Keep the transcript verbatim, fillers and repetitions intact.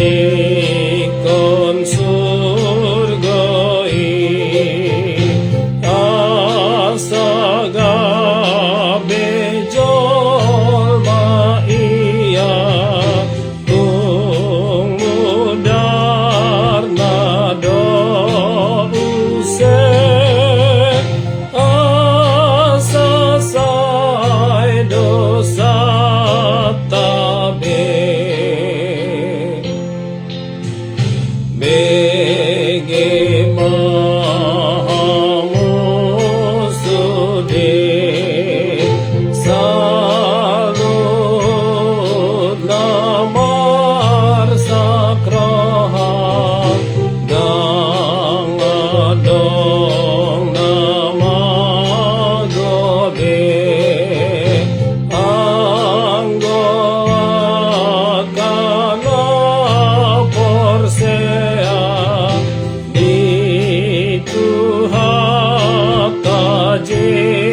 Ingkon surgo i asa gabe jolma ia, tung mudarna do use, asa sai dosanta be. Bege ma hamu sude saluhut na marsak roha, ndang adong na mago be anggo angka na porsea di Tuhanta Jesus.